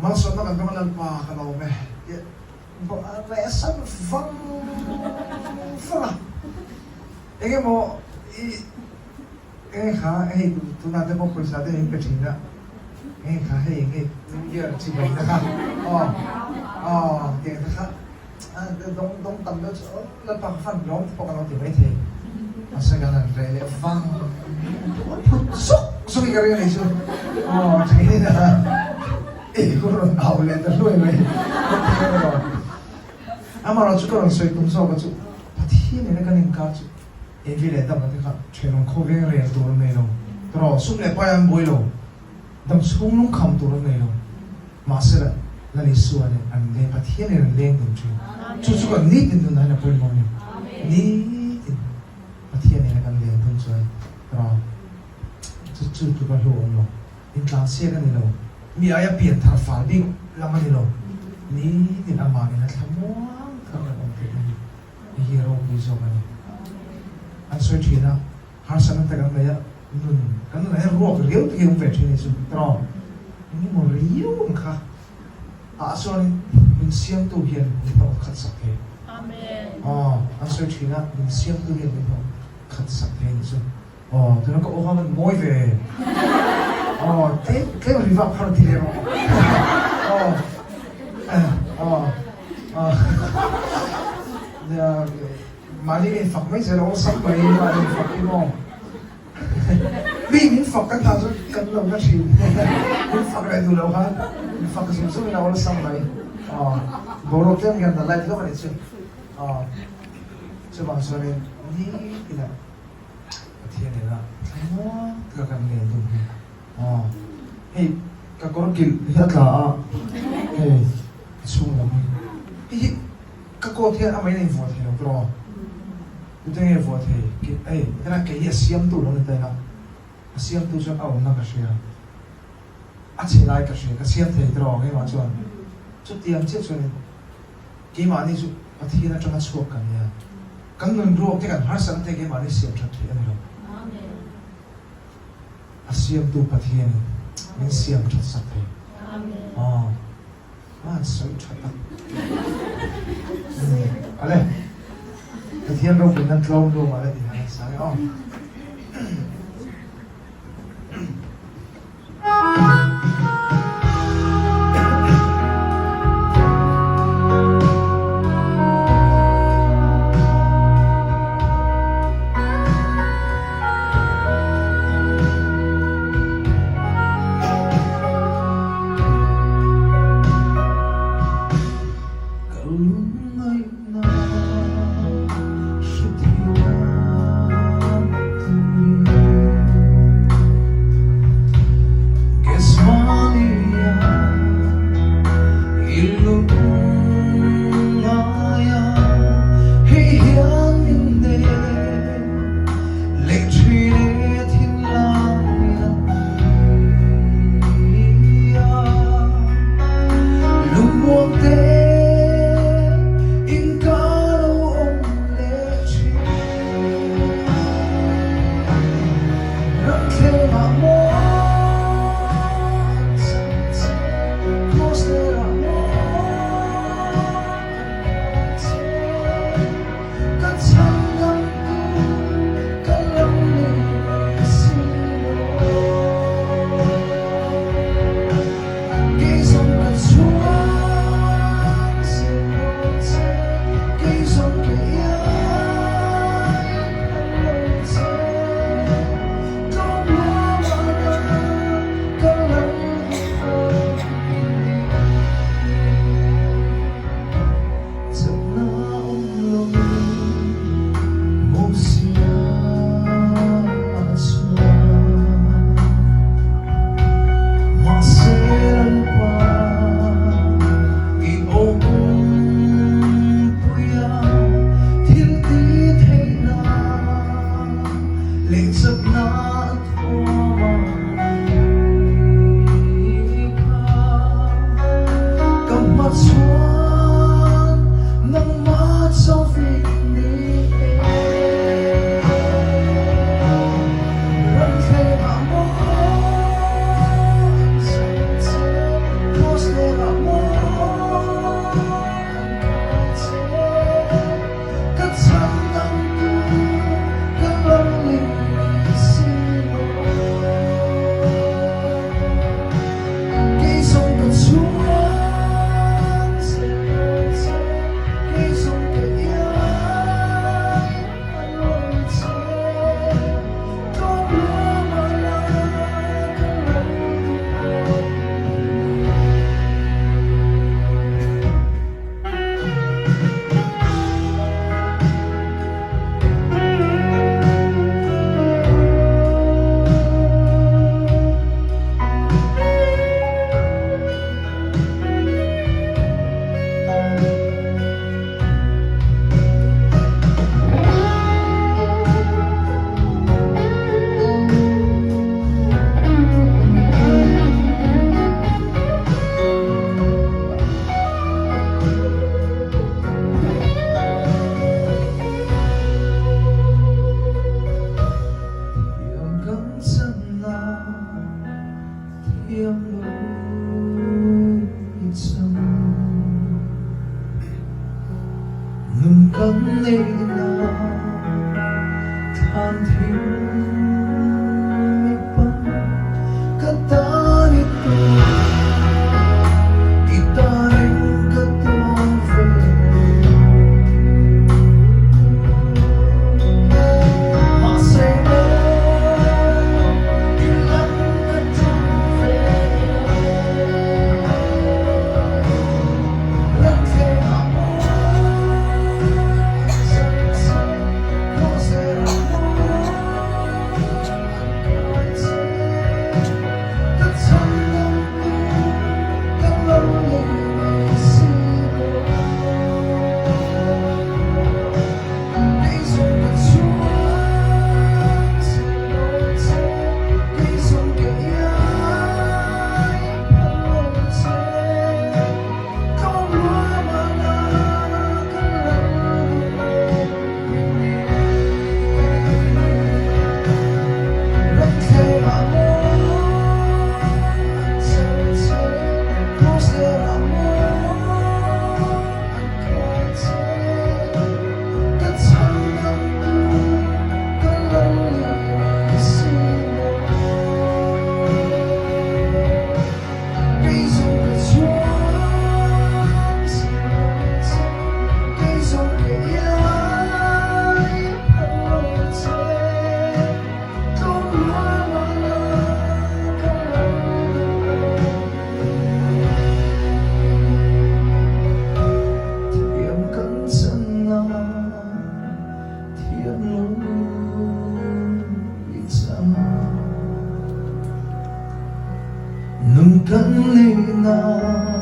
Malsawmna kan dawng a Lalpa ka lawm e tih a rehsan vang vang a. Eng emaw i eng kha hei tunah te pawh pawisa te min pe thin a, eng kha hei eng nge New Year chibai na kha aw aw tiang te kha dawng dawng tam deuh chu aw Lalpa ka fan lawm te pawh ka lo ti maithei. Mahse kan han reh leh vang phut zuk zuk i ka ring a nih chu aw thin a ei ka rawn au leh ta hluai mai ka ti a ni. Amaherawhchu chu ka rawn sawi tum zawk a chu Pathian nena kan inkar chu Evi leh Adama te kha thenawm khawveng rel tur an nei lo tawh sum leh pai an buai lo dam chhung lungkham tur an nei lo mahse Lal Isua nen an leng Pathian nen an leng dun thin chu chu kan nitin dunah hian a pawimawh a ni nitin Pathian nena kan leng dun chuan tawh chu chu tluk a hlauhawm lo. Intlansiak a ni lo, mi aia pian thar fal bik lam a ni lo, nitin amah nena thlamuang tak an awm theih na hi hei hi ropui zawk a ni. An sawi thin a, harsatna te kan nei a, nun kan nunah hian ruak riau te hi a awm ve thin a ni chu tawng engemaw riau ang kha ah chuanin min siamtu hian min hnawh khat sak thei. Aw, an sawi thin a, min siamtu hian min hnawh khat sak thei a ni chu. Aw, tuna ka aw kha van mawi ve. Aw, tlem tlem ri vak phar ti leh rawh. Aw, aw, aw. Mahni ka infak mai zel a, awlsam mai mahni infak hi maw. Mi min fak kan tah chuan kan lo na thin. Min fak leh duh loh khan infak zung zung in a awlsam mai. Aw, boruak tlem hian a light hlawk a nih chu. Aw, chuvang chuanin nitin ah. Pathian ina thlamuang taka kan len dun hi aw hei ka kawr kilh hi a tla a hei a chhung lam hi hei hi ka coat hian amah in a invuah thei lo tawh aw tute nge vuah thei hei tuna kei hi a siamtu lo ni ta ila a siamtu chuan a awmna ka hria a chhe lai ka hria ka siam thei tawh aw keimah chuan chutiang chiah chuanin Keimahni chu Pathian atanga chhuak kan nia. Kan nun ruak te kan harsatna te keimahni siam that theih a ni lo. A siamtu Pathianin min siam that sak thei. Aw, a han sawi tha tak. Ale, Pathian ropui nan tlawm lu mah le ti han sang e aw. Ka lungngaihna hrethiam. kan nei na thlan thim mipa ka tan i tuah i tanin ka tuah ve. Mahse maw i lam ka tum ve lo. Nun kan nei na.